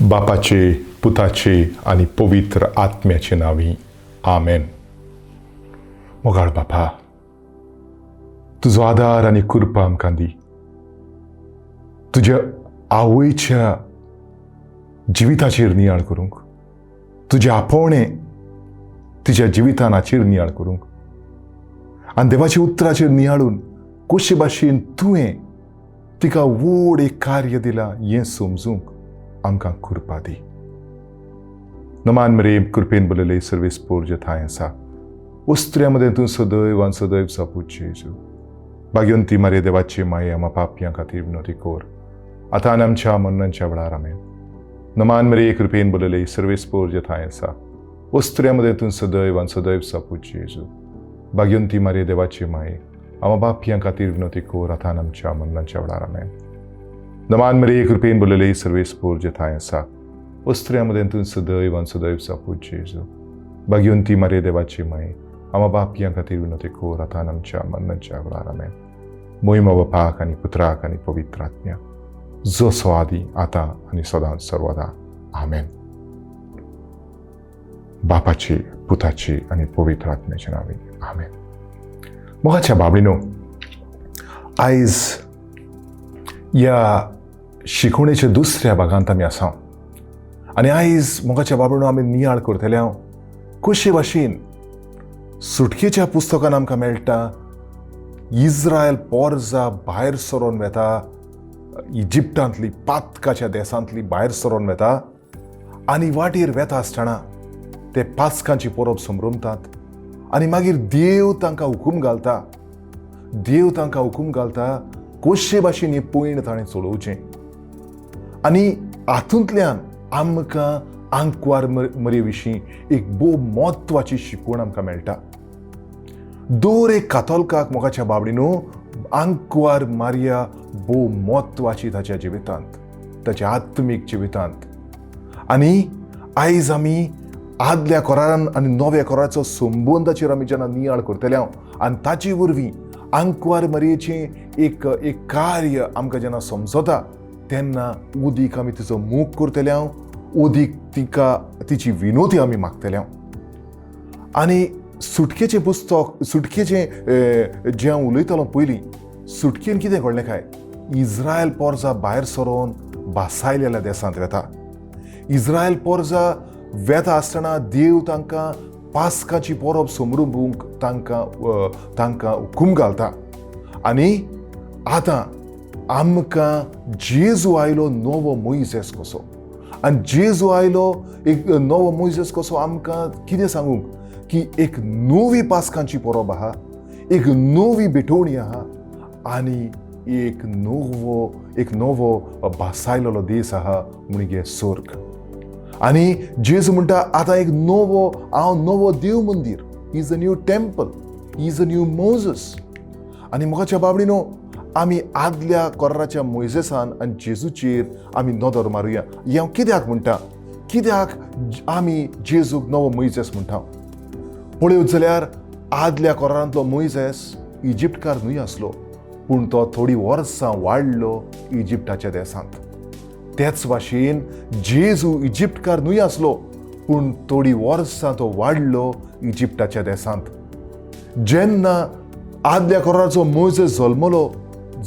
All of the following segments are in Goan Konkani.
बापाचे, पुताचे आनी पवित्र आत्म्याचे नांवी, आमेन. मोगाळ बापा, तुजो आदार आनी कृपा आमकां दी. तुज्या आवयच्या जिविताचेर नियाळ करूंक, तुजें आपोवणें तिच्या जिवितान हाचेर नियाळ करूंक आनी देवाच्या उतराचेर नियाळून कशे भाशेन तुवें तिका व्हड एक कार्य दिलां हें समजूंक आमकां कृपा दी. नमान मरे, कृपेन बरयले सर्वेस्पोर जे थांय आसा, वस्त्र्या मदें तूं सदैव आनी सदैव सापूच जेजू. भाग्यवंती मारे, देवाची माये, आमा पापयां खातीर विनवती कोर, आतां आनी आमच्या मरणाच्या वेळार. आमेन. नमान मरे, कृपेन बरयले सर्वेस्पोर जे थांय आसा, वस्त्र्या मदें तूं सदैव आनी सदैव सापूच जेजू. भाग्यवंती मारे, देवाची माये, आमा बापयां खातीर विनवती कोर, आतां आनी आमच्या मरणाच्या वेळार. आमेन. नमान मरे, कृपेन बरयले सर्वेस्पोर जे थांय आसा, वस्त्र्या मदें तूं सदैव आनी सदैव सापूच जेजू. भाग्यवंती मारे, देवाची माये, आमा बापयां खातीर विनवती कोर, आतां आनी आमच्या मरणाच्या वेळार. आमेन. मोहिमा बापाक आनी पुत्राक आनी पवित्र आत्म्या, जसो आदी, आतां आनी सदांच सर्वदा. आमेन. बापाची, पुताची आनी पवित्र आत्म्याच्या नांवी. आमेन. मोगाच्या बाबडीनो, आयज ह्या शिकवणेच्या दुसऱ्या भागांत आमी आसा आनी आयज, मोगाच्या बाबडीनो, आमी नियाळ करतले हांव कशे भाशेन सुटकेच्या पुस्तकान आमकां मेळटा, इस्रायल पोरजा भायर सरोन वेता, इजिप्टांतली, पातकाच्या देसांतली भायर सरोन वेता आनी वाटेर वेता आसतना ते पास्कांची परब समरमतात आनी मागीर देव तांकां हुकूम घालता, देव तांकां हुकूम घालता कशे भाशेन ही पयण ताणें चलोवचें. आनी हातूंतल्यान आमकां आंकवार मरे विशीं एक भोव म्हत्वाची शिकवण आमकां मेळटा. दर एक कातोलकाक, मोगाच्या बाबडीनो, आंकवार मारिया भोव म्हत्वाची ताच्या जिवितांत, ताच्या आत्मीक जिवितांत. आनी आयज आमी आदल्या कोरारान आनी नव्या कोराचो संबंदाचेर आमी जेन्ना नियाळ करतले हांव आनी ताचे वरवीं आंकवार मारयेचें एक एक कार्य आमकां जेन्ना समजता, तेन्ना उदीक आमी तिचो मोग करतले हांव, उदीक तिका तिची विनोती आमी मागतले हांव. आनी सुटकेचें पुस्तक, सुटकेचें जें हांव उलयतालो पयलीं, सुटकेन कितें घडलें काय, इस्रायल पोरजा भायर सरोन भासायलेल्या देसांत वेता. इस्रायल पोरजा वेता आसतना देव तांकां पास्काची परब समरूंक तांकां तांकां हुकूम घालता. आनी आतां आमकां जेजू आयलो नवो मोयजेस कसो, आनी जेजू आयलो एक नवो मोयजेस कसो आमकां कितें सांगूंक की एक नवी पास्कांची परब आहा, एक नवी भेटवणी आहा आनी एक नवो भासायलेलो दीस आहा, म्हणजे स्वर्ग. आनी जेजू म्हणटा, आतां एक नवो, हांव नवो देव मंदीर, is a new temple, is a new Moses. आनी मोगाच्या बाबडीनो, आमी आदल्या कोर्राच्या मोयजेसान आनी जेजूचेर आमी नदर मारुया. हें हांव कित्याक म्हणटा, कित्याक आमी जेजूक नवो मोयजेस म्हणटा? पळयत जाल्यार आदल्या कोरांतलो मोयजेस इजिप्टकार न्हय आसलो, पूण तो थोडीं वर्सां वाडलो इजिप्टाच्या देसांत. तेच भाशेन जेजू इजिप्टकार न्हय आसलो, पूण थोडीं वर्सां तो वाडलो इजिप्टाच्या देसांत. जेन्ना आदल्या कोराचो मोयजेस जल्मलो,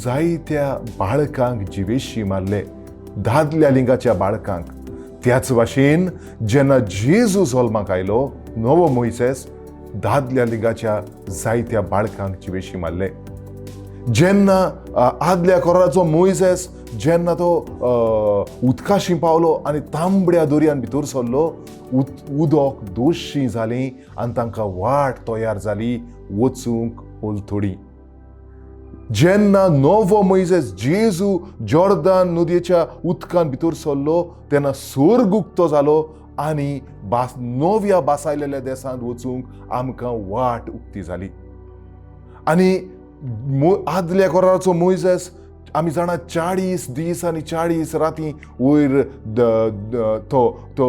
जायत्या बाळकांक जिवेशी मारले, दादल्या लिंगाच्या बाळकांक. त्याच भाशेन जेन्ना जेजू जल्माक आयलो, नवो मोयसेस, दादल्या लिंगाच्या जायत्या बाळकांक जिवेशी मारले. जेन्ना आदल्या कोराचो मोयसेस जेन्ना तो उदकाशी पावलो आनी तांबड्या दर्यान भितर सरलो, उदक दोशी जाली आनी तांकां वाट तयार जाली वचूंक पलतडी. जेन्ना नवो मोयजेस जेजू जॉर्दान नदयेच्या उदकान भितर सरलो, तेन्ना स्वर्ग उक्तो जालो आनी बास नव्या बासायलेल्या देसांत वचूंक आमकां वाट उक्ती जाली. आनी आदल्या कोराचो मोयजेस, आमी जाणा, 40 दीस आनी 40 राती वयर तो तो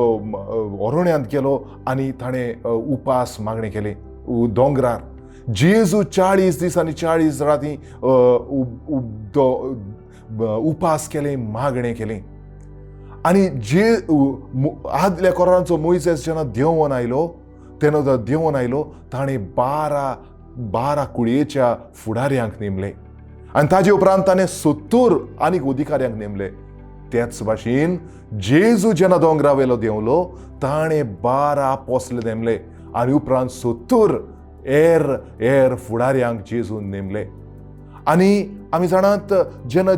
अरण्यांत गेलो आनी ताणें उपास मागणें केलें दोंगरार. जेजू 40 दीस आनी 40 राती उपास केले, मागणें केलें. आनी जे आदल्या कोरांचो मोयजेस जेन्ना देंवन आयलो, तेन्ना देंवन आयलो ताणें 12 कुळयेच्या फुडाऱ्यांक नेमले आनी ताजे उपरांत ताणें 70 आनीक अधिकाऱ्यांक नेमले. त्याच भाशेन जेजू जेन्ना दोंगरा वेलो देंवलो ताणें 12 पोसले नेमले आनी उपरांत 70 एर फुडाऱ्यांक जेजून नेमले. आनी आमी जाणात जेन्ना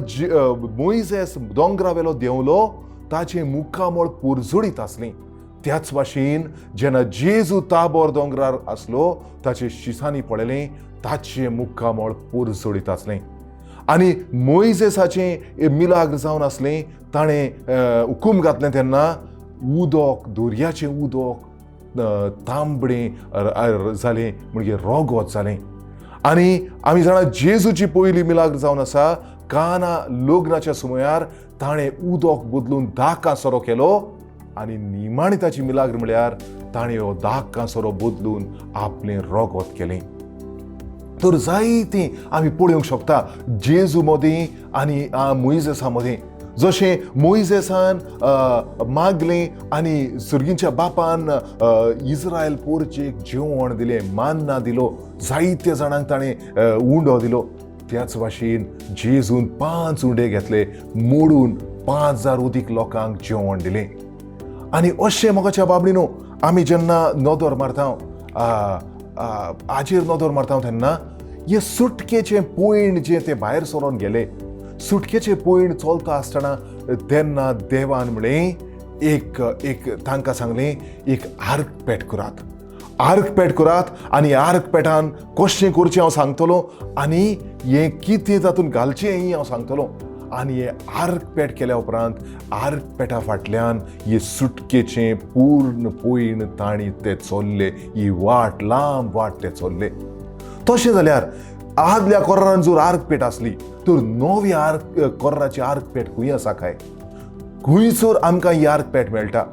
मोयजेस दोंगरा वेलो देंवलो ताचें मुखामळ पुरजोडीत आसलें. त्याच भाशेन जेन्ना जेजू ताबोर दोंगरार आसलो ताचे शिसांनी पळयलें ताचें मुखामळ पुरजोडीत आसलें. आनी मोयजेसाचें मिलाग्र जावन आसलें, ताणें हुकूम घातलें तेन्ना उदक, दर्याचें उदक तांबडें जालें, म्हणजे रोगोत जालें. आनी आमी जाणा जेजूची पयली मिलाग्र जावन आसा काना लग्नाच्या सुमयार ताणें उदक बदलून 10 सोरो केलो आनी निमाणी ताची मिलाग्र म्हळ्यार ताणें हो 10 सोरो बदलून आपलें रोगोत केलें. तर जायतीं आमी पळोवंक शकता जेजू मदीं आनी मोयजेसा मदीं. जशें मोयजेसान मागलें आनी सुर्गींच्या बापान इस्रायल पोरचेक जेवण दिलें, मान्ना दिलो, जायत्या जाणांक ताणें उंडो दिलो. त्याच भाशेन जेजून 5 उंडे घेतले मोडून 5000 उदीक लोकांक जेवण दिलें. आनी अशें मोगाच्या बाबडी न्हू आमी जेन्ना नदर मारता, हाजेर नदर मारता तेन्ना हे सुटकेचें पयण जें ते भायर सरोन गेले, सुटकेचें पयण चलता आसतना तेन्ना देवान म्हणलें एक एक तांकां सांगलें एक आर्कपेट करात, आर्कपेट करात आनी आर्कपेटान कशें करचें हांव सांगतलो आनी हें कितें तातूंत घालचें हें हांव सांगतलो. आनी हें आर्कपेट केल्या उपरांत आर्कपेटा फाटल्यान हे सुटकेचें पूर्ण पयण तांणी ते चल्ले, ही वाट, लांब वाट ते चल्ले. तशें जाल्यार आदल्या कोर्रान जर आर्कपेट आसली तर नव्या कोर्राची आर्कपेट खंय आसा काय, खंयसर आमकां ही आर्कपेट मेळटा?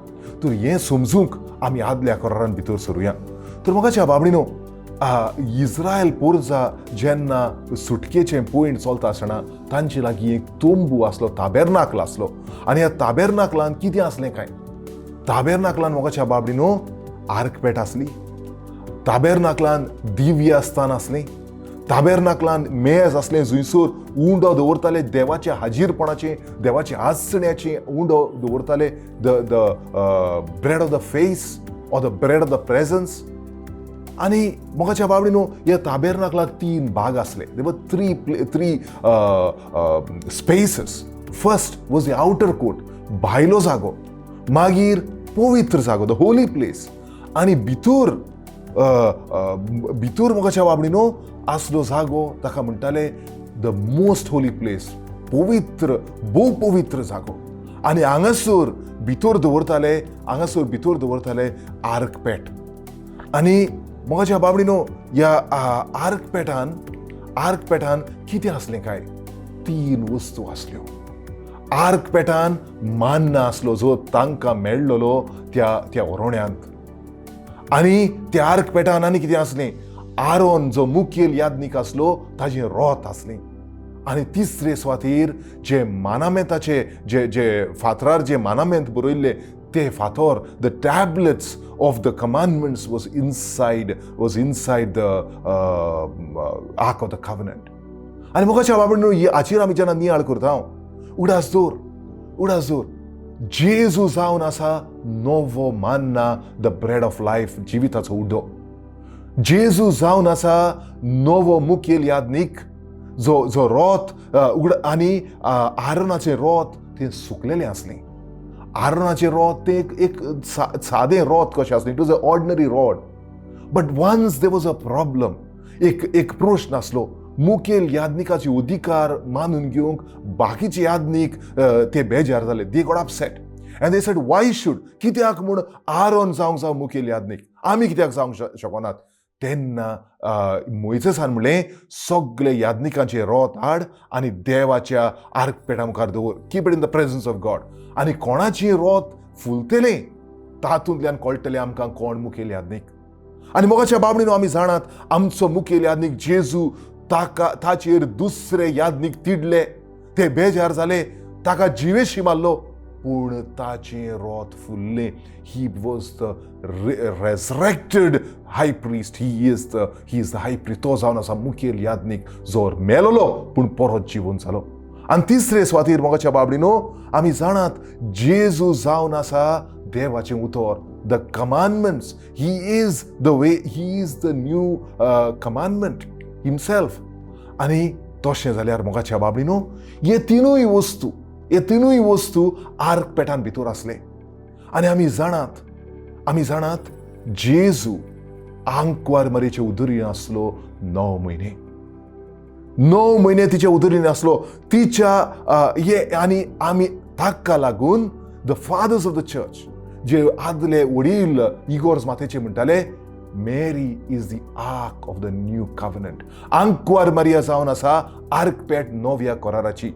तर हें समजूंक आमी आदल्या कोर्रान भितर सरुया. तर म्हाका बाबडी न्हू इस्रायल पोरजा जेन्ना सुटकेचें पयण चलता आसतना तांचे लागीं एक तंबू आसलो, ताबेरनाकल आसलो. आनी ह्या ताबेरनाकलान कितें आसलें काय? ताबेरनाकलान मोगाच्या बाबडी न्हू आर्कपेट आसली, ताबेरनाकलान दिव्य स्थान आसलें, ताबेरनाकलान मेज आसलें जंयसर उंडो दवरताले, देवाच्या हाजीरपणाचें, देवाच्या आसण्याचें उंडो दवरताले, the the bread of the face or the bread of the presence. आनी मोगाच्या बाबडी न्हू ह्या ताबेरनाकलाक 3 भाग आसले. There were three spaces. First was the outer court, भायलो जागो, मागीर पवित्र जागो, the Holi place, आनी भितर भितर मोगाच्या बाबडी न्हू आसलो जागो ताका म्हणटाले the most Holi place, पवित्र, भोव पवित्र जागो. आनी हांगासर भितर दवरताले, हांगासर भितर दवरताले आर्कपेट. आनी मोगाच्या बाबडी न्हू ह्या आर्कपेटान कितें आसलें काय? 3 वस्तू आसल्यो. आर्कपेटान मान्ना आसलो जो तांकां मेळ्ळलो त्या त्या वरोण्यांत. आनी त्या आर्कपेटान आनी कितें आसलें? आरोन जो मुखेल यादनीक आसलो ताजें रोत आसलें. आनी तिसरे सुवातेर जे मानामेंताचे जे जे फातरार जे मानामेंत बरयल्ले ते फातर, the tablets of the commandments was inside the ark of the covenant. आनी मोगाच्या बाबा हाचेर आमी जेन्ना नियाळ करता, उडास दवर, उडास दवर, जेजू जावन आसा नवो मान्ना, the bread of life, जिविताचो उडो. जेजू जावन आसा नवो मुखेल यादनीक जो जो रोत उगड आनी आरोनाचें रोत तें सुकलेलें आसलें. आरोनाचें रोत तें एक सादें रोत कशें आसलें, it was a ordinary rod. But once there was a problem, एक एक प्रश्न आसलो. मुखेल यादनिकाचे अधिकार मानून घेवंक बाकीचे यादनीक ते बेजार जाले. They got upset and they said why should, कित्याक म्हूण आरोन जावंक जावं मुखेल यादनीक, आमी कित्याक जावंक शकनात? तेन्ना मोयजेसान म्हणलें सगळे यादनिकांचे रोत हाड आनी देवाच्या आर्कपेटा मुखार दवर, keep it in the presence of God. आनी कोणाची रोत फुलतलें तातूंतल्यान कळटलें आमकां कोण मुखेल यादनीक. आनी मोगाच्या बाबडीन आमी जाणात आमचो मुखेल यादनीक जेजू, ताका ताचेर दुसरे यादनीक तिडले, ते बेजार जाले, ताका जिवेशी मारलो. पूण ताचें रोत फुल्लें. He was the resurrected high priest. He is the high priest. तो जावन आसा मुखेल याज्ञीक जो मेलोलो पूण परत जिवन जालो. आनी तिसरे सुवातीर, मोगाच्या बाबडीनो, आमी जाणात जेजू जावन आसा देवाचें उतर, the commandments. He is the way, he is the new commandment himself. आनी तशें जाल्यार, मोगाच्या बाबडीनो, हे तिनूय वस्तू आर्क पेटान भितर आसले. आनी आमी जाणात जेजू आंकवार मरेचे उदरीन आसलो 9 म्हयने. 9 म्हयने तिच्या उदरीन आसलो तिच्या हे. आनी आमी ताका लागून the fathers of the church, जे आदले वडील इगोर्ज मातेचे म्हणटाले, Mary is the ark of the new covenant. आंकवार मारिया जावन आसा आर्क पेट नव्या कराराची.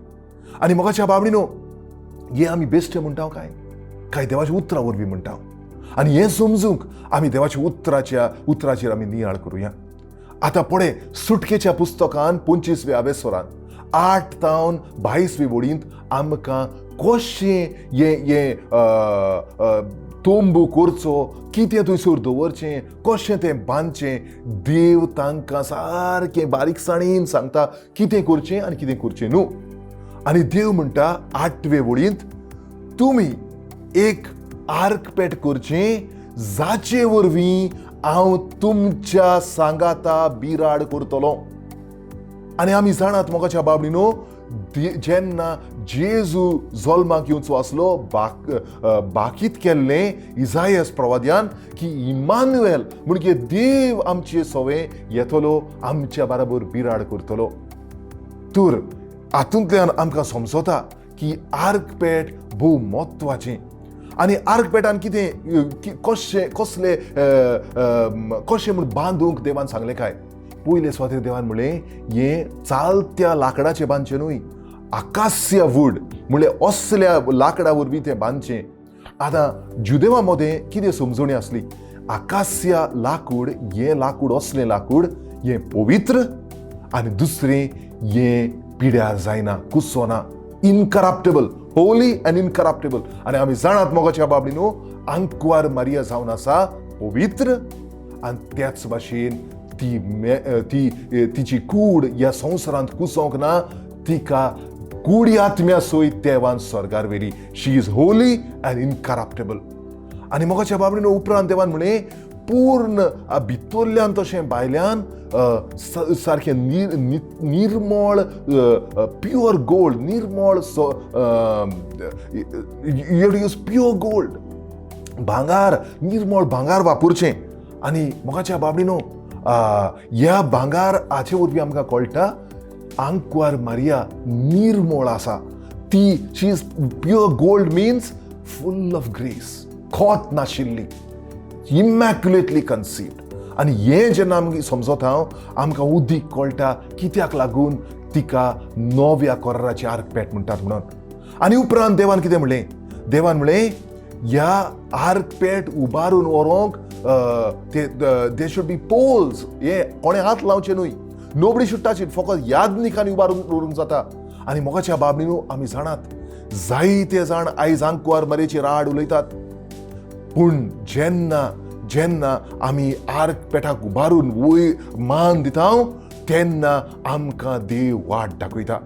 आनी मोगाच्या बाबडीनो, हे आमी बेश्टे म्हणटा काय काय देवाच्या उतरा वरवीं म्हणटा? आनी हें समजूंक आमी देवाच्या उतराचेर आमी नियाळ करुया. आतां पळय, सुटकेच्या पुस्तकान 25व्या आवेसोरान 8 तावन 22वी वळींत आमकां कशें हें हें अ, अ, तंबू करचो, कितें थंयसर दवरचें, कशें तें बांदचें, देव तांकां सारकें बारीकसाणीन सांगता कितें करचें आनी कितें करचें न्हू. आनी देव म्हणटा आठवे वळींत, तुमी एक आर्कपेट करचें जाचे वरवीं हांव तुमच्या सांगाता बिराड करतलो. आनी आमी जाणात, मोगाच्या बाबडीनो, जेन्ना जेजू जल्माक येवचो आसलो, बाकीत केल्लें इजायस प्रवाद्यान की इमानुएल म्हणजे देव आमचे सवे येतलो, आमच्या बराबर बिराड करतलो. तर हातूंतल्यान आमकां समजता की आर्कपेट भोव म्हत्वाचें. आनी आर्कपेटान कितें कशें कसले कशें म्हूण बांदूंक देवान सांगलें काय? पयले सुवातेर देवान म्हणलें, हें चालत्या लांकडाचें बांदचें न्हय, आकास्या वूड म्हणल्यार असल्या लांकडा वरवीं तें बांदचें. आतां जुदेवा मदें कितें समजणी आसली? आकास्या लाकूड हें लाकूड, असलें लाकूड हें पवित्र आनी दुसरें हें पिड्यार जायना, कुसोना, इनकरप्टेबल, होली आनी इनकरप्टेबल. आनी आमी जाणात, मोगाच्या बाबडी न्हू, आंकवार मारिया जावन आसा पवित्र आनी त्याच भाशेन ती मे ती तिची कूड ह्या संवसारांत कुसोंक ना. तिका कुडी आत्म्या सयत देवान स्वर्गार व्हेली. She is holy and incorruptible. आनी मोगाच्या बाबडीन, उपरांत देवान म्हणलें, पूर्ण भितरल्यान तशें भायल्यान सारकें निर्मळ प्युअर गोल्ड, निर्मळ, you use pure gold, भांगार, निर्मळ भांगार वापरचें. आनी मोगाच्या बाबडीनो, ह्या भांगार हाचे वरवीं आमकां कळटा आंकवार मारिया निर्मळ आसा ती. She is pure gold means full of grace, खोत नाशिल्ली, इमॅक्युलेटली कन्सिव्ड. आनी हें जेन्ना आमी समजता हांव, आमकां उदीक कळटा कित्याक लागून तिका नव्या कराराची आर्कपेट म्हणटात म्हणून. आनी उपरांत देवान कितें म्हणलें? देवान म्हणलें, ह्या आर्कपेट उबारून व्हरोंक ते they should be poles. हे कोणें हात लावचे न्हय. Nobody should touch it. फकत याज्ञिकांनी उबारून दवरूंक जाता. आनी मोगाच्या बाबडीनू, आमी जाणात जायते जाण आयज आंकवार मरेची राड उलयतात, पूण जेन्ना जेन्ना आमी आर्क पेटाक उबारून वयर मान दिता तेन्ना आमकां देव वाट दाखयता.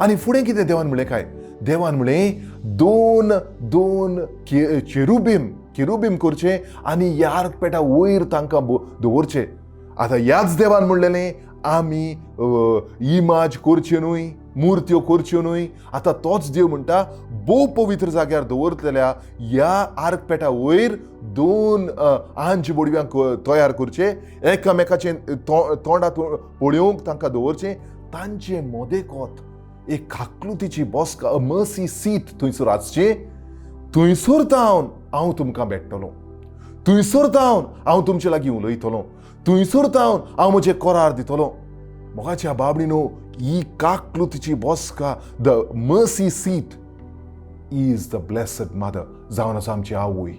आनी फुडें कितें देवान म्हणलें काय? देवान म्हणलें, दोन दोन चेरुबीम, केरुबीम करचे आनी ह्या आर्क पेटा वयर तांकां दवरचे. आतां ह्याच देवान म्हणलेलें, आमी इमाज करच्यो न्हय, मुर्त्यो करच्यो न्हय. आतां तोच देव म्हणटा, भोव पवित्र जाग्यार दवरतल्या ह्या आर्कपेटा वयर दोन आंज बोडव्यांक तयार करचे, एकामेकाचे तोंडा पळोवंक तांकां दवरचें, तांचे मोदेकोत एक काकलुतीची बसका, मर्सी सीट थंयसर आसचें. थंयसर जावन हांव तुमकां भेट्टलो, थंयसर जावन हांव तुमचे लागीं उलयतलो, थंयसर जावन हांव म्हजें करार दितलो. मोगाच्या बाबडी न्हू, ही काकलुतीची बसका, the mercy seat is the blessed mother जावन आसा आमची आवय.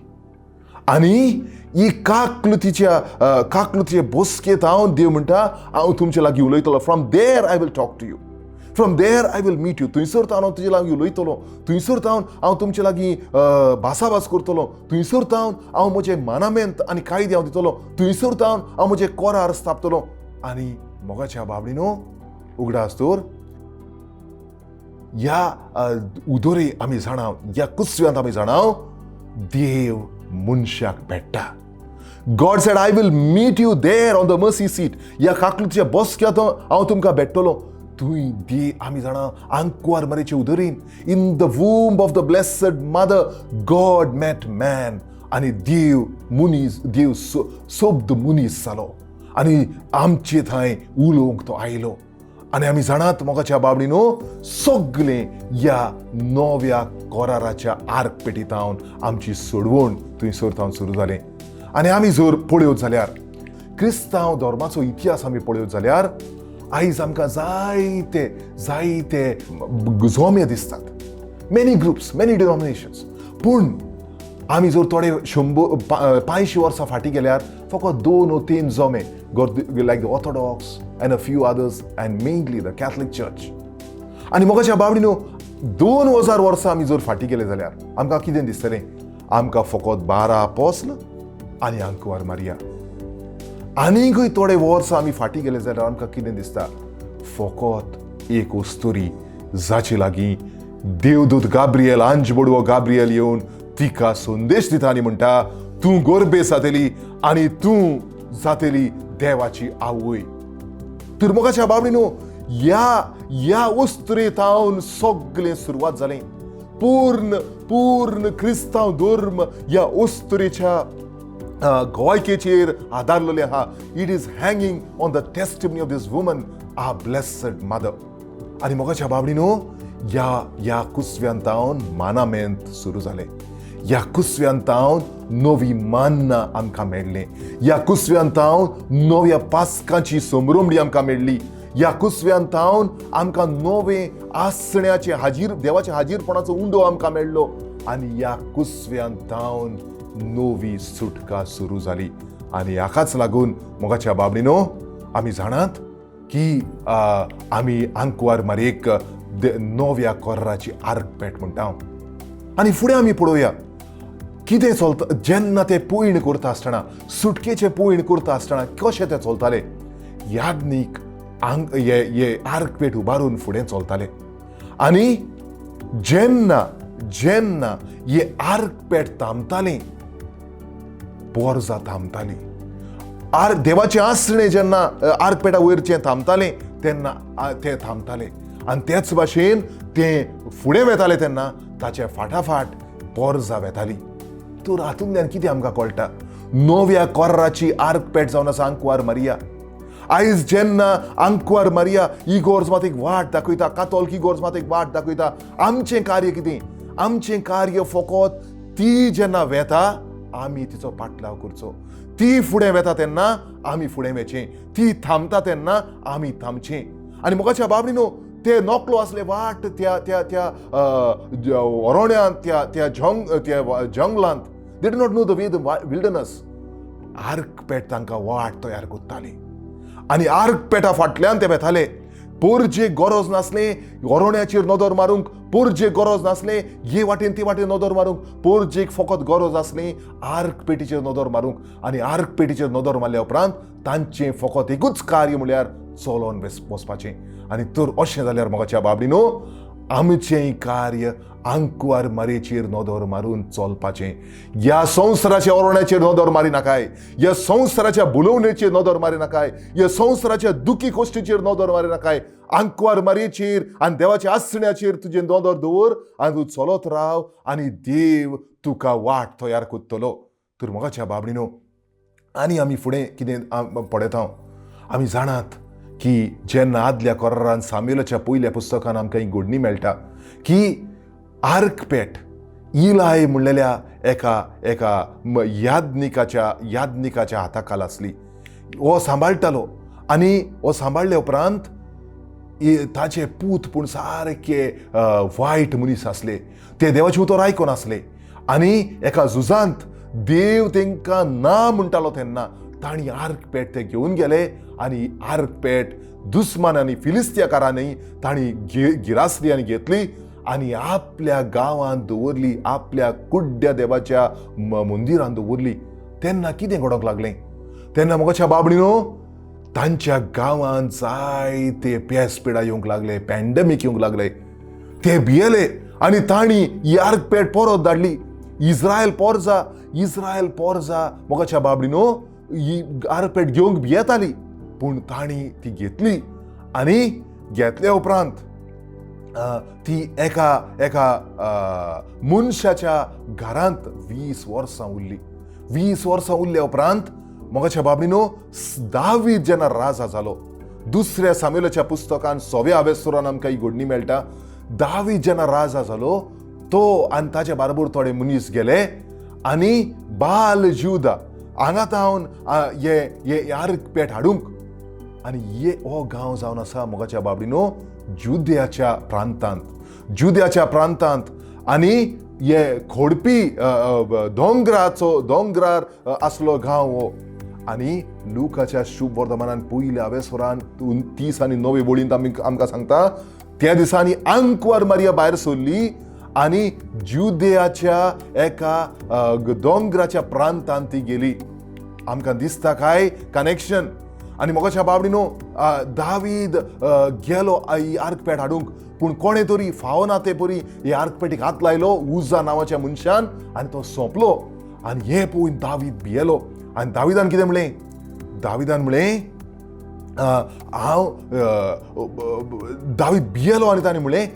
आनी ही काकलुतीचे बसकेत हांव, देव म्हणटा, हांव तुमचे लागीं उलयतलो. From there I will talk to you. From there I will meet you. थंयसर तावन हांव तुजे लागीं उलयतलो, थंयसर तावन हांव तुमचे लागीं भासाभास करतलो, थंयसर तावन हांव म्हजें मानामेंत आनी कायदे हांव दितलो, थंयसर तावन हांव म्हजें कोरार स्थापतलो. आनी मोगाच्या बाबडीनो, उगडास दवर, ह्या उदोरे आमी जाणाव, ह्या कुसव्यांत आमी जाणाव, देव मनशाक भेट्टा. God said, "I will meet you there on the mercy seat." ह्या काकलुच्या बसक्यांत हांव तुमकां भेट्टलो. थंय दे आमी जाणा, आंकवार मरेचे उदरीन, in the womb of the blessed mother, God met man. आनी देव मनीस, देव शब्द मनीस जालो आनी आमचे थंय उलोवंक तो आयलो. आनी आमी जाणात मोगाच्या बाबडी न्हू, सगळें ह्या नव्या कोराराच्या आर्क पेटीतावन आमची सोडवण थंयसर थावन सुरू जालें. आनी आमी जर पळयत जाल्यार, क्रिस्तांव धर्माचो इतिहास आमी पळयत जाल्यार, आयज आमकां जायते जायते जोमे दिसतात, मेनी ग्रुप्स, मेनी डिनॉमिनेशन्स. पूण आमी जर थोडे 100 500 वर्सां फाटीं गेल्यार फकत दोन ओ तीन जोमे, like the Orthodox and a few others and mainly the Catholic Church. आनी मोगाच्या बाबडी न्हू, 2000 वर्सां आमी जर फाटीं गेले जाल्यार आमकां कितें दिसतलें? आमकां फकत 12 आपोस्ल आनी आंकवार मारिया. आनीकूय थोडे वर्सां आमी फाटीं गेले जाल्यार आमकां कितें दिसता? फकत एक अस्तुरी, जाचे लागीं देवदूत गाब्रियल, आंज बडवो गाब्रियल येवन तिका संदेश दिता आनी म्हणटा, तूं गोरबे जातली आनी तूं जातली देवाची आवय. तर मोगाच्या बाबडी न्हू, ह्या ह्या अस्तुरे थावन सगळें सुरवात जालें. पूर्ण पूर्ण क्रिस्तांव धर्म ह्या अस्तुरेच्या गोवायकेचेर आदारलेले आहा. It is hanging on the testimony of this woman, our blessed mother. आनी मोगाच्या बाबडी न्हू, ह्या ह्या कुसव्यान तावन मानामेंत सुरू जालें. ह्या कुसव्यान तावन नवी मान्नां आमकां मेळ्ळें. ह्या कुसव्यान तावन नव्या पास्कांची समरमणी आमकां मेळ्ळी. ह्या कुसव्यान तावन आमकां नवे आसण्याचे हाजीर, देवाच्या हाजीरपणाचो उंडो आमकां मेळ्ळो. आनी ह्या कुसव्यान तावन नवी सुटका सुरू जाली. आनी हाकाच लागून मोगाच्या बाबडीनो, आमी जाणात की आमी आंकवार मारयेक नव्या कोर्राची आर्कपेट म्हणटा. आनी फुडें आमी पळोवया कितें चलता. जेन्ना ते पयण करता आसतना, सुटकेचे पयण करता आसतना कशें ते चलताले? याज्ञीक आंग हे हे आर्कपेट उबारून फुडें चलताले. आनी जेन्ना जेन्ना हे आर्कपेट थांबताले, पोरजा थांबताली. आर देवाचें आसणें जेन्ना आर्कपेटा वयरचें थांबतालें तेन्ना ते थांबताले. आनी तेच भाशेन ते फुडें वेताले तेन्ना ताचे फाटाफाट पोरजा वेताली. तर हातूंतल्यान कितें आमकां कळटा? नव्या कोर्राची आर्कपेट जावन आसा आंकवार मारिया. आयज जेन्ना आंकवार मारिया इगोर्ज मातेक वाट दाखयता, कातोल्क इगोर्ज मातेक वाट दाखयता, आमचें कार्य कितें? आमचें कार्य फकत ती जेन्ना वेता आमी तिचो पाटलाव करचो. ती फुडें वेता तेन्ना आमी फुडें वचचें, ती थांबता तेन्ना आमी थांबचें. आनी मोगाच्या बाबडी न्हू, ते नोकलो आसले वाट त्या त्या त्या अरण्यांत, त्या त्या जंग त्या जंगलांत. They do not know the way, the wilderness. आर्कपेट तांकां वाट तयार करताली आनी आर्कपेटा फाटल्यान ते वेताले. पोरजेक गरज नासलें अरण्याचेर नदर मारूंक, पोरजेक गरज नासलें हे वाटेन ते वाटेन नदर मारूंक. पोरजेक फकत गरज आसली आर्क पेटीचेर नदर मारूंक. आनी आर्क पेटीचेर नदर मारल्या उपरांत तांचें फकत एकूच कार्य म्हळ्यार चलोन वचपाचें. आनी तर अशें जाल्यार मोगाच्या बाबडी न्हू, आमचें कार्य आंकवार मारयेचेर नदर मारून चलपाचें. ह्या संवसाराच्या ओरण्याचेर नदर मारी नाकाय, ह्या संवसाराच्या बुलोवणेचेर नदर मारी नाकाय, ह्या संवसाराच्या दुखी गोश्टीचेर नदर मारी नाकाय. आंकवार मारयेचेर आनी देवाच्या आसण्याचेर तुजें नदर दवर आनी तूं चलत राव आनी देव तुका वाट तयार करतलो. तर मोगाच्या बाबडीनो, आनी आमी फुडें कितें पळयता? आमी जाणात की जेन्ना आदल्या कोरारान सामुएलाच्या पयल्या पुस्तकान आमकां ही घडणी मेळटा की आर्कपेट इलाय म्हणलेल्या एका एका याज्ञिकाच्या हाताखाल आसली. हो सांबाळटालो आनी हो सांबाळ्ळे उपरांत ताचे पूत पूण सारके वायट मनीस आसले. ते देवाचें उतर आयकोन आसले. आनी एका झुजांत देव तांकां ना म्हणटालो तेन्ना तांणी आर्क पेट ते घेवन गेले आनी आर्क पेट दुस्मानांनी फिलिस्तियाकारांनी तांणी गिरासली आनी घेतली आनी आपल्या गांवांत दवरली, आपल्या कुड्ड्या देवाच्या मंदिरांत दवरली. तेन्ना कितें घडोवंक लागलें? तेन्ना मोगाच्या बाबडीनो तांच्या गांवांत जायते पेस पिडा येवंक लागले, पॅन्डेमीक येवंक लागले. ते भियेले आनी तांणी ही आर्क पेट परत धाडली. इस्रायल पोरजा, इस्रायल पोरजा मोगाच्या बाबडीनो ही आर्क पेट घेवंक भियेताली, पूण तांणी ती घेतली आनी घेतल्या उपरांत ती एका एका मनशाच्या घरांत 20 वर्सां उरली. 20 वर्सां उरल्या उपरांत मोगाच्या बाबडीनो दावीद जेन्ना राजा जालो, दुसऱ्या सामुएलाच्या पुस्तकान सव्या आवेसुरान आमकां ही घडणी मेळटा. दावीद जेन्ना राजा जालो तो आनी ताचे बारबर थोडे मनीस गेले आनी बाल जुदा हांगा तावन हे आर्क पेट हाडूंक. आनी हे हो गांव जावन आसा मोगाच्या बाबडीनो जुद्याच्या प्रांतांत, जुद्याच्या प्रांतांत. आनी हे खोडपी दोंगराचो, दोंगरार आसलो गांव हो. आनी लुकाच्या शुभ वर्तमानान पयल्या आवेसोरान 30 आनी 9 वळींत आमकां सांगता, त्या दिसांनी आंकवार मारिया भायर सरली आनी जुदेयाच्या एका दोंगराच्या प्रांतांत ती गेली. आमकां दिसता काय कनेक्शन? आनी मोगाच्या बाबडीनो दावीद गेलो ही आर्कपेट हाडूंक, पूण कोणें तरी फावना ते परी ही आर्कपेटीक हात लायलो उजा नांवाच्या मनशान आनी तो सोंपलो. आनी हें पळोवन दावीद भियेलो आनी दाविदान कितें म्हणलें? दाविदान म्हणलें, हांव दावीद भियेलो आनी ताणें म्हणलें,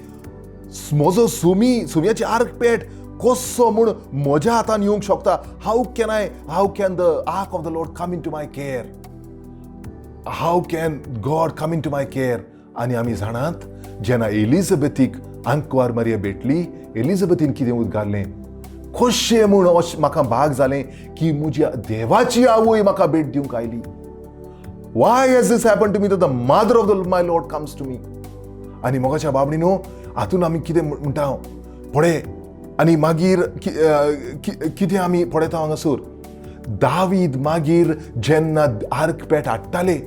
म्हजो सुमी सुमयाची आर्कपेट कसो म्हूण म्हज्या हातान येवंक शकता? How can the ark of the Lord come into my care? How can God come into my care? आनी आमी जाणात, जेन्ना एलिझाबेथीक आंकवार मारिया भेटली, एलिझाबेथीन कितें उद्गारलें? कशें म्हूण अशें म्हाका भाग जालें की म्हज्या देवाची आवय म्हाका भेट दिवंक आयली? Why has this happen to me, the mother of the my Lord comes to me? आनी मोगाच्या बाबडीनो हातून आमी कितें म्हणटा हांव पळय. आनी मागीर कितें आमी पळयता हांगासर, दावीद मागीर जेन्ना आर्कपेट हाडटाले,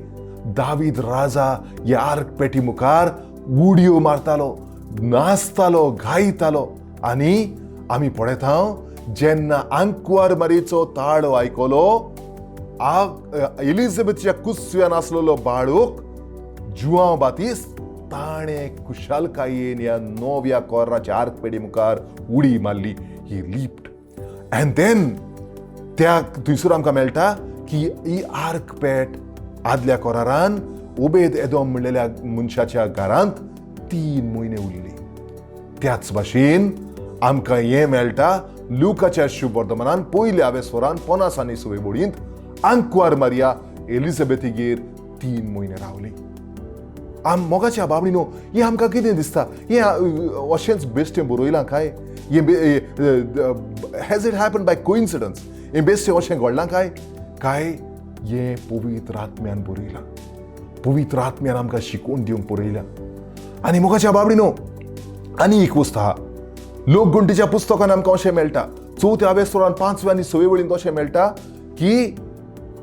दावीद राजा ह्या आर्कपेटी मुखार उडयो मारतालो, नाचतालो, गायतालो. आनी आमी पळयता जेन्ना आंकवार मारीचो ताळो आयकलो, एलिझाबेथच्या कुसव्यान आसलेलो बाळूक जुआंव बातीस ताणें खुशालकायेन ह्या नव्या कोर्राच्या आर्कपेटी मुखार उडी मारली. He leaped. And then त्या थंयसर आमकां मेळटा की ही आर्कपेट आदल्या कोरारान उबेद एदोम म्हणलेल्या मनशाच्या घरांत 3 म्हयने उरली. त्याच भाशेन आमकां हें मेळटा लुकाच्या शुभ वर्तमानान पयल्या आवेस्वरान 50 आनी सवे बोडींत आंकवार मारिया एलिझाबेथीगेर 3 म्हयने रावली. मोगाच्या बाबडीनो हें आमकां कितें दिसता? हें अशेंच बेश्टें बरयलां काय? हें has it happen by coincidence? हें बेश्टें अशें घडलां काय? काय हें पवित्र आत्म्यान बरयलां? पवित्र आत्म्यान आमकां शिकोवन दिवंक बरयलां. आनी मोगाच्या बाबडीनो आनी एक वस्त आहा, लोकगुंटीच्या पुस्तकान आमकां अशें मेळटा चवथ्या आवेस्तोरान 5व्या आनी 6व्या वळींत अशें मेळटा की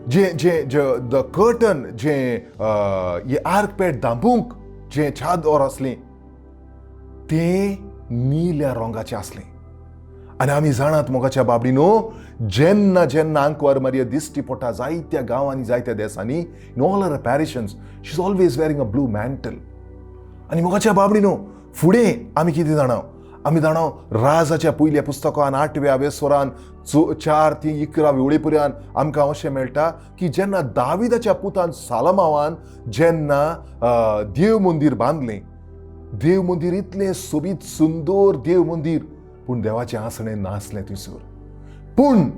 जे जे जे the curtain जे हे आर्कपेट दांपूंक जें चादर आसलें तें निळ्या रंगाचें आसलें. आनी आमी जाणात मोगाच्या बाबडीनो, जेन्ना जेन्ना आंकवार मारिया दिश्टी पडटा जायत्या गांवांनी, जायत्या देसांनी, in all her apparitions she is always wearing a blue mantle. आनी मोगाच्या बाबडीनो फुडें आमी कितें जाणा? आमी जाणा राजाच्या पयल्या पुस्तकान 8व्या वेसोरान 4 ते 11 वेवळे पर्यंत आमकां अशें मेळटा की जेन्ना दाविदाच्या पुतान सालमावान जेन्ना देव मंदीर बांदलें, देव मंदीर इतलें सोबीत सुंदर देव मंदीर, पूण देवाचें आसणें नासलें थंयसर. पूण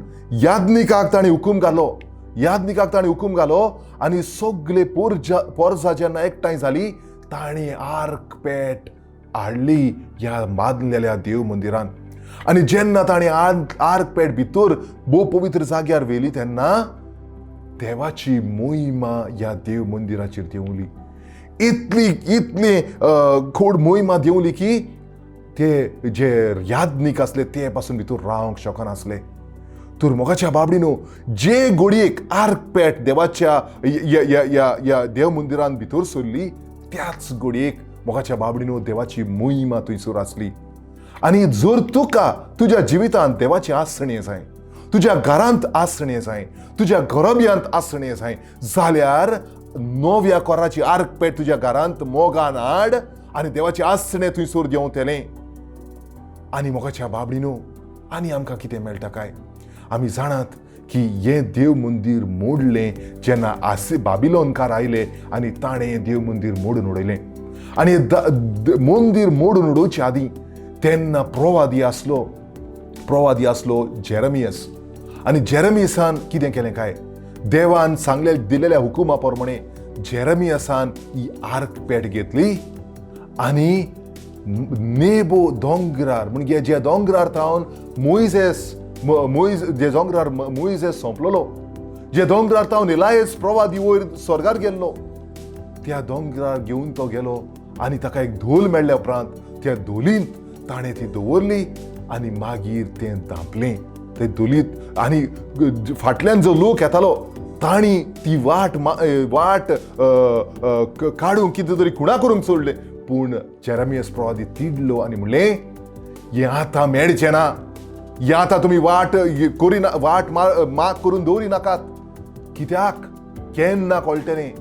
याज्ञिकाक ताणें हुकूम घालो, याज्ञिकाक ताणें हुकूम घालो आनी सगले पोरजा जेन्ना एकठांय जाली ताणें आर्क पेट हाडली ह्या बांदलेल्या देव मंदिरान. आनी जेन्ना ताणें आर्क पेट भितर भोव पवित्र जाग्यार व्हेली तेन्ना देवाची मोहिमा ह्या देव मंदिराचेर देंवली. इतली इतली खोड मोहिमा देंवली की ते जे याज्ञीक आसले ते पासून भितर रावंक शकनासले. तर मोगाच्या बाबडीनो, जे घडयेक आर्कपेट देवाच्या ह्या देव मंदिरान भितर सरली त्याच घडयेक मोगाच्या बाबडीनो देवाची मोहिमा थंयसर आसली. आनी जर तुका तुज्या जिवितांत देवाची आसणे जाय, तुज्या घरांत आसणे जाय, तुज्या घरब्यांत आसणे जाय जाल्यार नव्या कोराची आर्कपेट तुज्या घरांत मोगान हाड आनी देवाची आसणे थंयसर देंवतलें. आनी मोगाच्या बाबडीनो, आनी आमकां कितें मेळटा काय? आमी जाणात की हें देव मंदीर मोडलें जेन्ना आसी बाबिलोनकार आयले आनी ताणें हें देव मंदीर मोडून उडयलें. आनी मंदीर मोडून उडोवचे आदीं तेन्ना प्रवादी आसलो जेरमियस. आनी जेरमियसान कितें केलें काय? देवान सांगले दिलेल्या हुकुमा प्रमाणे जेरमियसान ही आर्कपेट घेतली आनी नेबो दोंगरार, म्हणजे ज्या दोंगरार थावन मोयजेस मोयज जे दोंगरार मोयजेस सोंपलेलो, जे दोंगरार थावन इलायस प्रवादी वयर स्वर्गार गेल्लो, त्या दोंगरार घेवन तो गेलो आनी ताका एक धोल मेळ्ळ्या उपरांत त्या धोलींत ताणें ती दवरली आनी मागीर तें धांपलें ते धोलींत. आनी फाटल्यान जो लोक येतालो तांणी ती वाट वाट काडूंक कितें तरी खुणा करूंक सोडलें, पूण जेरमियस प्रवादी तिडलो आनी म्हणलें, हें आतां मेळचें ना, हें आतां तुमी वाट करिना, वाट माग करून दवरी नाकात. कित्याक? केन्ना कळटलें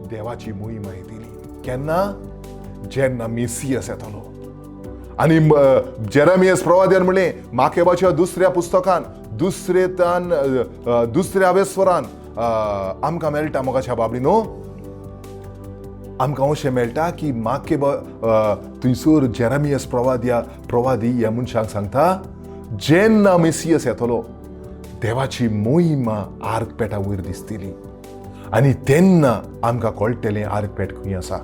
देवाची मोहिमा येतली, केन्ना? जेन्ना मेसियस येतलो. आनी जेरमियस प्रवाद्यान म्हणलें माकेबाच्या दुसऱ्या पुस्तकान दुसरे तान दुसऱ्या वेस्वरान आमकां मेळटा मोगाच्या बाबडी न्हू, आमकां अशें मेळटा की माकेबा थंयसर जेरमियस प्रवादी ह्या मनशांक सांगता, जेन्ना मेसियस येतलो देवाची मोहिमा आर्कपेटा वयर दिसतली आनी तेन्ना आमकां कळटलें आर्कपेट खंय आसा.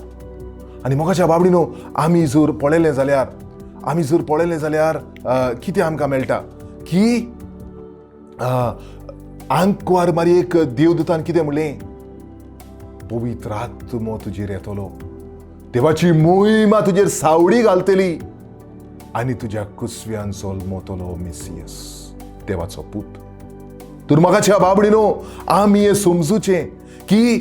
आनी मोगाच्या बाबडी न्हू, आमी जर पळयलें जाल्यार, आमी जर पळयलें जाल्यार कितें आमकां मेळटा की आंकवार मारयेक देवदूतान कितें म्हणलें, पवित्र आत्मो तुजेर येतलो, देवाची मोहिमा तुजेर सावळी घालतली आनी तुज्या कुसव्यान जल्मतलो मेसियस, देवाचो पूत. तर मोगाच्या बाबडी न्हू, आमी हें समजुचें की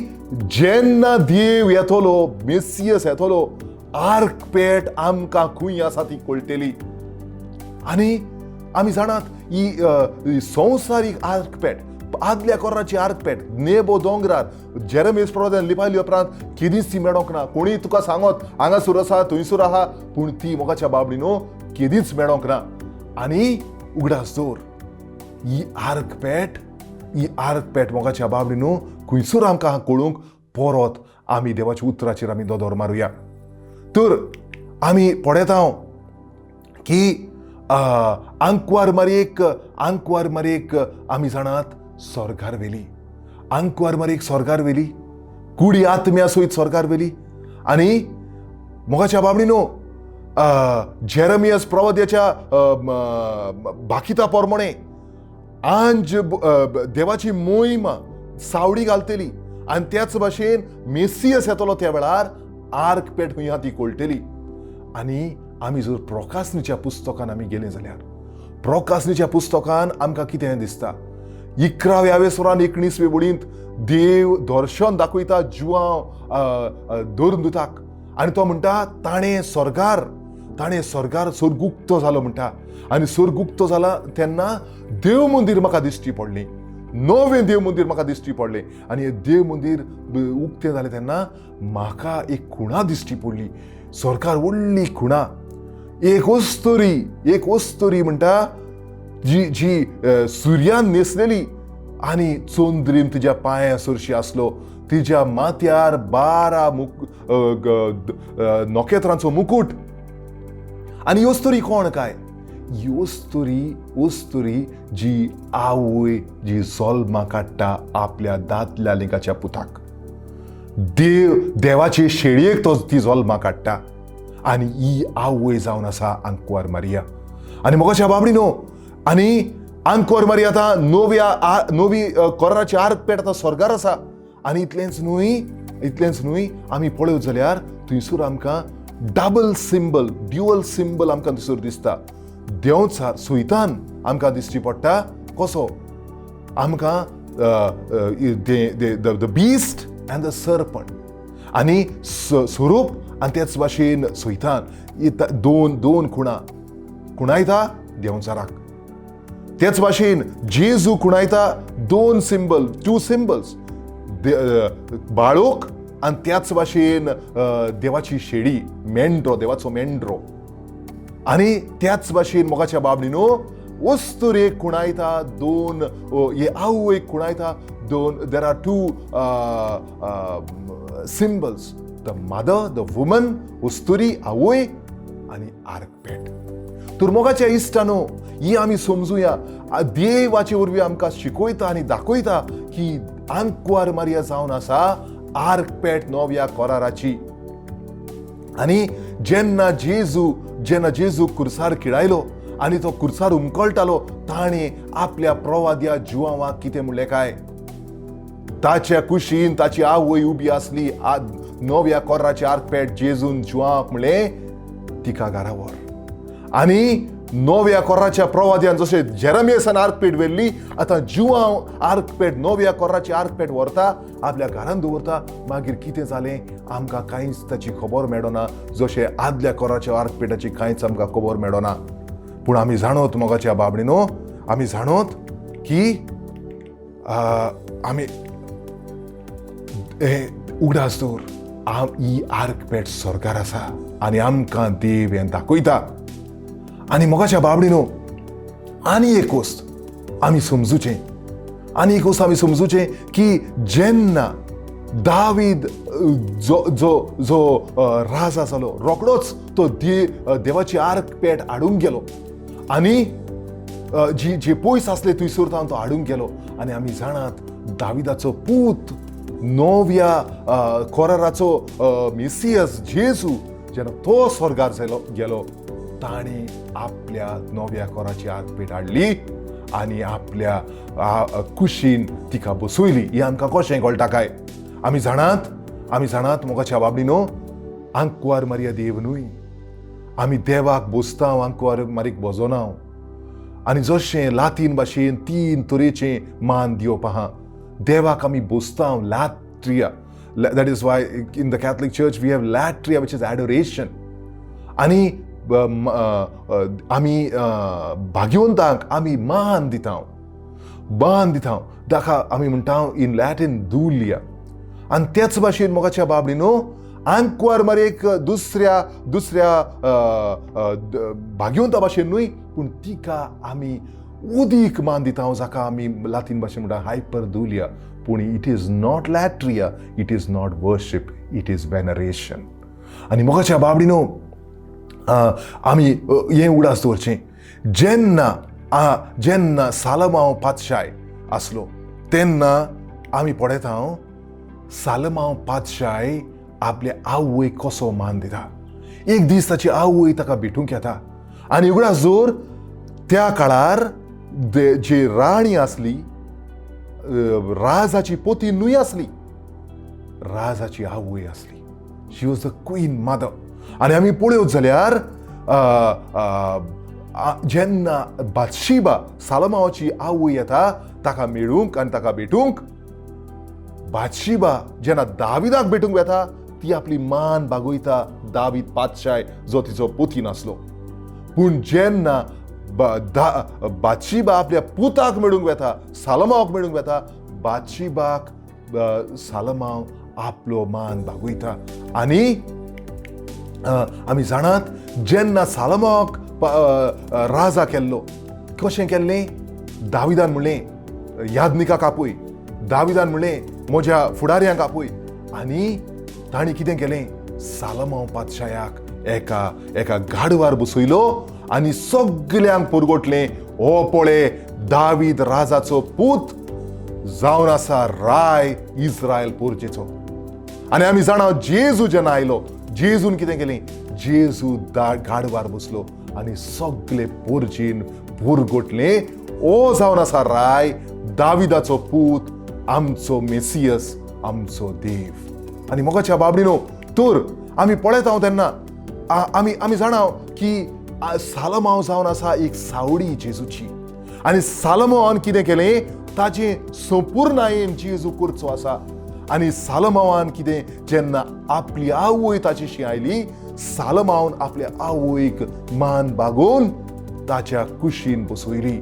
जेन्ना देव येतलो, मेसियस येतलो, आर्कपेट आमकां खंय आसा ती कळटली. आनी आमी जाणात ही संवसारीक आर्कपेट, आदल्या कोराची आर्कपेट नेबो दोंगरार जेरमियस प्रवाद्यान लिपायली उपरांत केदींच ती मेळोंक ना. कोणीय तुका सांगत हांगासर आसा थंयसर आहा, पूण ती मोगाच्या बाबडी न्हू केदींच मेळोंक ना. आनी उगडास दवर, ही आर्कपेट, ही आर्कपेट मोगाच्या बाबडी न्हू खंयसर आमकां कळूंक परत आमी देवाच्या उतराचेर आमी दोदोर मारुया. तर आमी पळयता की आंकवार मारयेक, आंकवार मारयेक आमी जाणात स्वर्गार व्हेली, आंकवार मारयेक स्वर्गार व्हेली, कुडी आत्म्या सयत स्वर्गार व्हेली. आनी मोगाच्या बाबडी न्हू, जेरमियस प्रवाद्याच्या बाकिता प्रमाणे आंज देवाची मोहिमा सावळी घालतली आनी त्याच भाशेन मेसियस येतलो त्या वेळार आर्कपेट खंय आहा ती कळटली. आनी आमी जर प्रोकासनीच्या पुस्तकान आमी गेले जाल्यार प्रोकासनीच्या पुस्तकान आमकां कितें दिसता, 11व्या वेसरान 19वे वळींत देव दर्शन दाखयता जुवांव धरून आनी तो म्हणटा ताणें स्वर्गार, ताणें स्वर्गार स्वर्गुक्तो जालो म्हणटा. आनी स्वर्गुक्तो जाला तेन्ना देव मंदीर म्हाका दिश्टी पडलें, नवें देव मंदीर म्हाका दिश्टी पडलें. आनी हें देव मंदीर उक्तें जालें तेन्ना म्हाका एक खुणा दिश्टी पडली, सरकार व्हडली खुणा, एक अस्तुरी, एक अस्तुरी म्हणटा जी जी सुर्यान न्हेसलेली आनी चंद्रीम तिज्या पांया सरशी आसलो, तिज्या माथ्यार 12 नखेत्रांचो मुकूट. आनी ही अस्तुरी कोण काय? ही अस्तुरी, अस्तुरी जी आवय जी जल्मा काडटा आपल्या दादल्या लिंगाच्या पुताक, देव देवाचे शेळयेक तो ती जल्मा काडटा. आनी ही आवय जावन आसा आंकवार मारिया. आनी मोगाच्या बाबडी न्हू, आनी आंकवार मारिया आतां नव्या नवी कोराची आर्कपेट आतां स्वर्गार आसा. आनी इतलेंच न्हय, इतलेंच न्हय, आमी पळयत जाल्यार थंयसर आमकां डबल सिंबल, ड्युअल सिंबल आमकां थंयसर दिसता. देंवचार सुयतान आमकां दिश्टी पडटा कसो आमकां the beast and the serpent आनी स्वरूप आनी तेच भाशेन सैतान, दोन दोन खुणा खुणायता देंवचाराक. तेच भाशेन जेजू खुणायता दोन सिंबल, टू सिंबल्स, बाळूक आनी त्याच भाशेन देवाची शेडी, मेंढरो, देवाचो मेंढरो. आनी त्याच भाशेन मोगाच्या बाबणी न्हू, वस्तुरेक खुणायता दोन, हे आवयक खुणायता दोन. There are two symbols, the mother, the woman, वस्तुरी आवय आनी आर्कपेट. तर मोगाच्या इश्टानो, ही आमी समजुया, देवाचे वरवीं आमकां शिकयता आनी दाखयता की आंकवार मारिया जावन आसा आर्कपेट नव्या कराराची. आनी जेन्ना जेजू कुर्सार किळायलो आनी तो कुर्सार उमकळटालो, ताणें आपल्या प्रवाद्या जुवांवाक कितें म्हणलें काय? ताच्या कुशीन ताची आवय उबी आसली, नव्या कोर्राची आर्कपेट. जेजून जुवांक म्हणलें, तिका घरा व्हर. आनी नव्या कोर्राच्या प्रवाद्यान जशें जेरमियसान आर्कपेट व्हेल्ली, आतां जुवांव आर्कपेट, नव्या कोर्राची आर्कपेट व्हरता, आपल्या घरान दवरता. मागीर कितें जालें, आमकां कांयच ताची खबर मेळना, जशें आदल्या कोराच्या आर्कपेटाची कांयच आमकां खबर मेळना. पूण आमी जाणोत मोगाच्या बाबडी न्हू, आमी जाणोत की आमी उगडास दवर, ही आर्कपेट स्वर्गार आसा आनी आमकां देव हें दाखयता. आनी मोगाच्या बाबडी न्हू, आनी एक वस्त आमी समजुचें, आनी एक वस्त आमी समजुचें की जेन्ना दावीद जो जो जो राजा जालो, रोखडोच तो देवाची आर्कपेट हाडूंक गेलो आनी जी जे पयस आसले थंयसर तावन तो हाडूंक गेलो. आनी आमी जाणात, दाविदाचो पूत, नव्या कोराराचो मेसियस जेजू जेन्ना तो स्वर्गार गेलो, ताणें आपल्या नव्या कोराची आर्कपेट हाडली आनी आपल्या कुशीन तिका बसयली. ही आमकां कशें कळटा काय? आमी जाणात, आमी जाणात मोगाच्या बाबडी न्हू, आंकवार मारिया देव न्हय. आमी देवाक बोसता, आंकवार मारीक बोजोना. आनी जशें लातीन भाशेन तीन तरेचे मान दिवप आहा, देवाक आमी बोसता, latria. That is why in the Catholic Church we have latria, which is adoration. आनी आमी भाग्यवंतांक आमी मान दिता, मान दिता, ताका आमी म्हणटा इन लॅटीन दुलिया. आनी तेच भाशेन मोगाच्या बाबडी न्हू, आंकवार मारयेक दुसऱ्या दुसऱ्या भाग्यवंता भाशेन न्हय, पूण तिका आमी उदीक मान दिता, जाका आमी लातीन भाशेन म्हणटा हायपर दुलिया. पूण it is not latria, it is not worship, it is veneration. आनी मोगाच्या बाबडी न्हू, आमी हें उगडास दवरचें, जेन्ना सालमांव पातशाय आसलो तेन्ना आमी पळयता, सालमांव पातशाय आपले आवयक कसो मान दिता. एक दीस ताची आवय ताका भेटूंक येता आनी उगडास दवर, त्या काळार जी राणी आसली, राजाची पोती न्हय आसली, राजाची आवय आसली. She was the queen mother. आनी आमी पळयत जाल्यार जेन्ना बादशिबा, सालमावाची आवय येता ताका मेळूंक आनी ताका भेटूंक, बादशिबा जेन्ना दाविदाक भेटूंक वेता, ती आपली मान बागोयता दावीद पातशाय जो तिचो पोती नासलो. पूण जेन्ना बादशिबा आपल्या पुताक मेळूंक वेता, सालमावाक मेळूंक वेता, बादशिबाक सालमाव आपलो मान बागोयता. आनी आमी जाणात, जेन्ना सालमावाक राजा केल्लो, कशें केल्लें? दाविदान म्हणलें, यादनिकाक आपय. दाविदान म्हणलें, म्हज्या फुडाऱ्यांक आपय. आनी तांणी कितें केलें? सालमाव पातशायाक एका एका गाडवार बसयलो आनी सगल्यांक पुरगोटलें, हो पळय, दावीद राजाचो पूत जावन आसा राय इस्रायल पोरचेचो. आनी आमी जाणा, जेजू जेन्ना आयलो, जेजून कितें केलें? जेजू गाडवार बसलो आनी सगले पोरचीन पुरगोटलें, ओ जावन आसा राय, दाविदाचो पूत, आमचो मेसियस, आमचो देव. आनी मोगाच्या बाबडीनो, तर आमी पळयता तेन्ना आमी जाणा की सालमाव जावन आसा एक सावडी जेजूची. आनी सालमावान कितें केलें? ताजें संपुर्णायेन जेजू करचो आसा. आनी सालमांवान कितें, जेन्ना आपली आवय ताचेशी आयली, सालमांवान आपल्या आवयक मान बागोवन ताच्या कुशीन बसयली,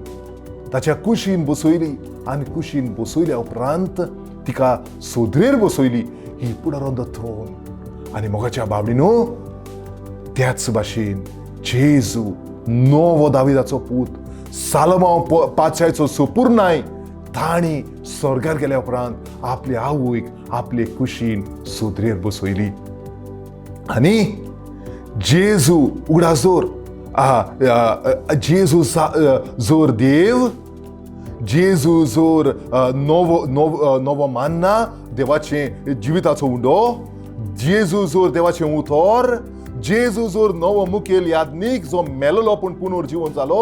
ताच्या कुशीन बसयली. आनी कुशीन बसयल्या उपरांत तिका सोदरेर बसयली. He put on the throne. आनी मोगाच्या बाबडीनो, त्याच भाशेन जेजू नवो दाविदाचो पूत, सालमांव पाचायचो सुपूर्णाय, तांणी स्वर्गार गेल्या उपरांत आपले आवयक आपले कुशीन सोदरेर बसयली. आनी जेजू उगडास दवर, जेजू जोर देव, जेजू जोर नवो नवो नवो मान्ना, देवाचें जिविताचो उंडो, जेजू जोर देवाचें उतर, जेजू जोर नवो मुखेल याज्ञीक जो मेलोलो पूण पुनर्जिवन जालो,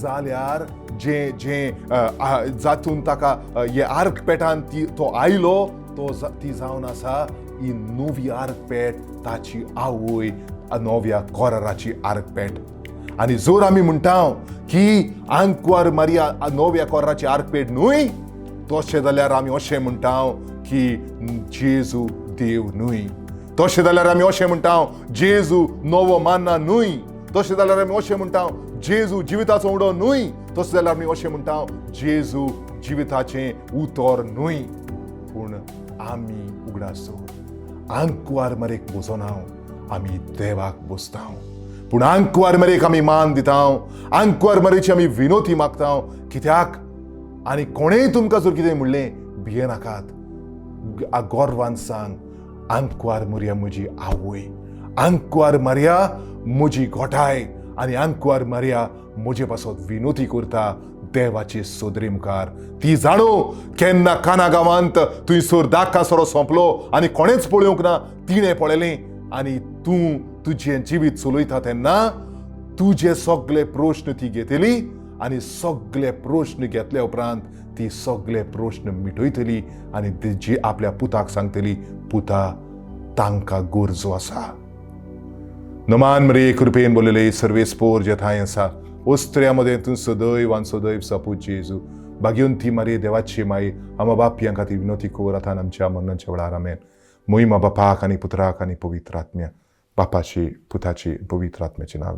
जाल्यार जे जे जातून ताका हे आर्कपेटान ती तो आयलो, तो ती जावन आसा ही नवी आर्कपेट, ताची आवय नव्या कोराराची आर्कपेट. आनी जर आमी म्हणटा की आंकवार मारिया नव्या कोराराची आर्कपेट न्हय, तशें जाल्यार आमी अशें म्हणटा की जेजू देव न्हय. तशें जाल्यार आमी अशें म्हणटा जेजू नवो मान्ना न्हय. तशें जाल्यार आमी अशें म्हणटा जेजू जिविताचो उडो न्हय. तशें जाल्यार आमी अशें म्हणटा जेजू जिविताचें उतर न्हय. पूण आमी उगडास दवर, आंकवार मरेक बसोना, आमी देवाक बसता. पूण आंकवार मरेक आमी मान दिता, आंकवार मरेची आमी विनोती मागता. कित्याक? आनी कोणेय तुमकां जर कितें म्हणलें, भियेनाकात, गोरवान सांग, आंकवार मरिया म्हजी आवय, आंकवार मारिया म्हजी घोटाय, आनी आंकवार मारिया म्हजे पासत विनोती करता देवाचे सोदरे मुखार. ती जाणो केन्ना काना गांवांत थंयसर दाका सोरो सोंपलो आनी कोणेच पळोवंक ना, तिणें पळयलें. आनी तूं तुजें जिवीत चलयता तेन्ना तुजे सगळे प्रश्न ती घेतली, आनी सगळे प्रश्न घेतल्या उपरांत ती सगळे प्रश्न मिटयतली आनी ती जी आपल्या पुताक सांगतली, पुता तांकां गरजो आसा. नमान मरे कृपेन बोलले सर्वेस्पोर जेथाय आसा, ओस्त्र्या मदें तूं सदैव आनी सदैव सपूत जेजू, भाग्यवंती मारी देवाची माई, आमा बापयां खातीर विनोती कर आतां आमच्या मरणाच्या वेळार. आमेन. मोहिमा बापाक आनी पुत्राक आनी पवित्र आत्म्या. बापाची, पुताची, पवित्र आत्म्याचे नांव.